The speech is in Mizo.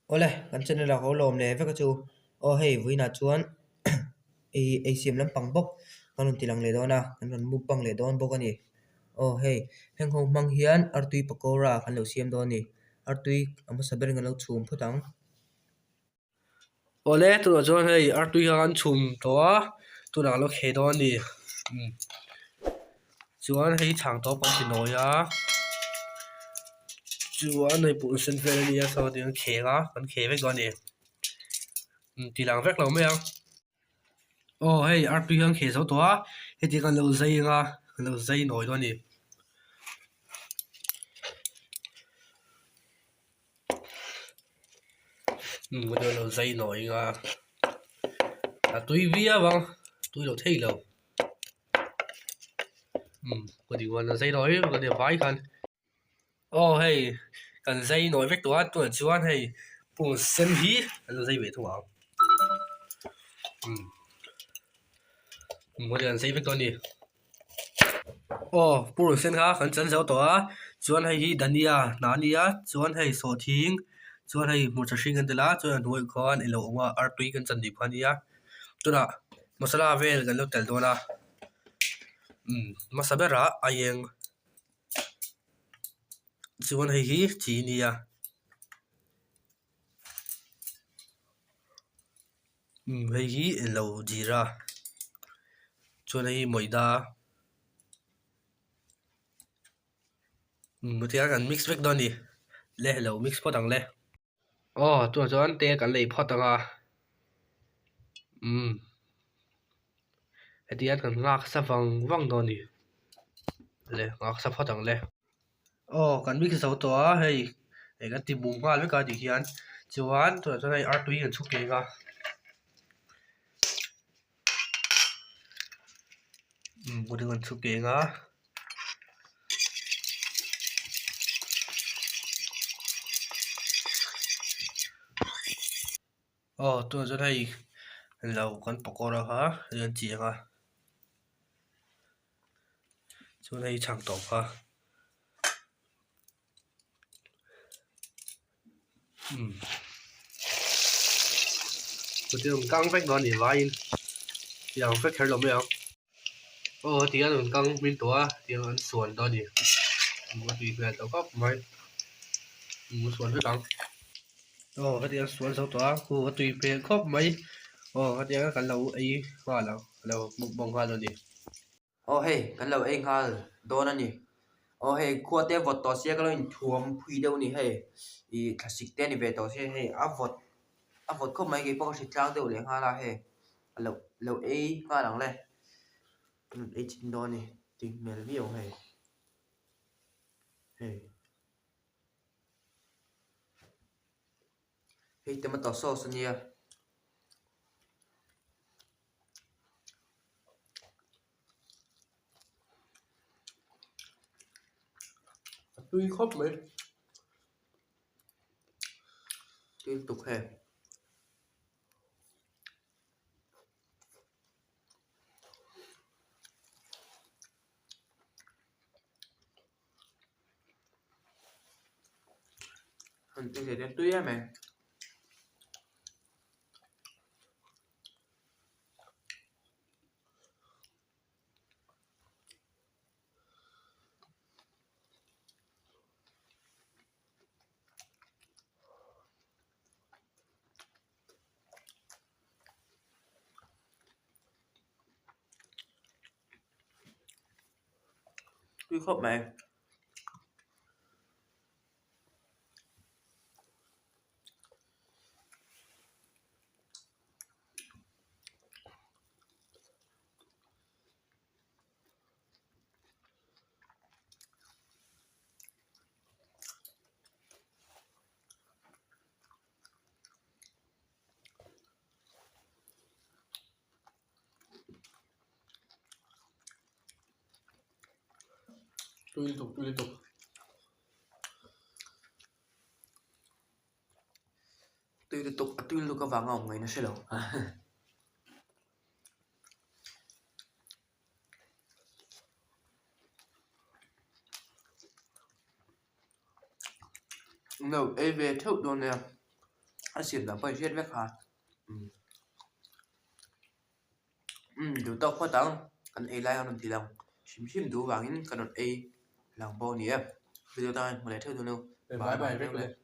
Awle kan channel ah ka lawm leh vek a chu aw hei vawiinah chuan ei eisiam lampang bawk kan rawn ti lang leh dawn a kan rawn mukbang leh dawn bawk a ni aw hei heng ho hmang hian artui pakora kan lo siam dawn a ni artui a hmasa berin kan lo chhum phawt ang. Awle tunah chuan hei artui kha kan chhum tawh a tunah kan lo kheh dawn a ni chuan hei chhang tawp kan ti nawi a chuan hei purun sen vel a nia saw tiang kheng a kan kheh vek dawn a ni ti lang vek lo mai ang aw hei artui kha an kheh zo tawh a heti kan lo zai ang a kan lo zai nawi dawn a ni. Lo zai nawi nga a tui viau ang tui lo thei lo umm ka tih chuan a zai nawi vek a nia vai khan aw hei kan zai nawi vek tawh a tunah chuan hei pum sen hi an lo zai ve thung ang umm an zai vek tawh a ni. Aw purun sen kha kan chan zo tawh a chuan hei hi dhania hnah a nia chuan hei sawhthing chuan hei hmawlh hring kan tel a chuan a hnuaiah khuan ilo awm a artui kan chan tih kha a nia chutah masala vel kan lo tel dawn a umm hmasa berah aieng chuan hei hi chi a nia. Umm hei hi ilo jeera chuan hei hi mawida umm hetiang kan mix vek dawn a ni le lo mix phawt ang le aw tunah chuan tel kan lei phawt ang a umm hetiang kan nghak sa vang vang dawn a ni le nghak sa phawt ang le. Aw kan mix zo tawh a hei eng a ti mum nghal vek a tih hian chuan tunah chuan hei artui kan chhuk ngei a umm kan chhuk ngei a. Aw tunah chuan hei lo kan pakora kha hei an chiang a chuan hei chhang tawp kha umm chuti rawn kang vek dawn a ni vaiin tiang vek kher lo mai ang aw heti hian rawn kang hmin tawh a tiang an suan dawn a ni a tui hmel tawh khawp mai an suan vek ang. Aw heti an sual zo tawh a khu a tui hmel khawp mai aw hetiang kan lo ei nghal ang ka lo mukbang nghal a ni. Aw hei kan lo ei nghal dawn a ni aw hei khua te vawt tawh sia ka lo inthuam phui deuh a ni hei ih thlasik te a ni ve tawh sia hei a vawt a vawt khawp mai keipawh ka hre tlang deuh leh nghal a hei a lo lo ei nghal ang le ei chin dawn a ni tui hmel viau hei hei. Hei tomato sauce a nia. A tui khawp mai. Tui lutuk hei. Tui em em. Tui khawp mai. Tui lutuk tui lutuk. Tui lutuk a tui lutuk avanga awm ngaihna hre lo. No ei ve theuh dawn nia. A siam dan pawh i hriat vek ha umm duh tawk phawt ang kan ei lai a rawn ti lang hrim hrim duh vangin ka rawn ei lang bawk a ni e video tang hian hmu leh theuh dawn u Bye bye vek le.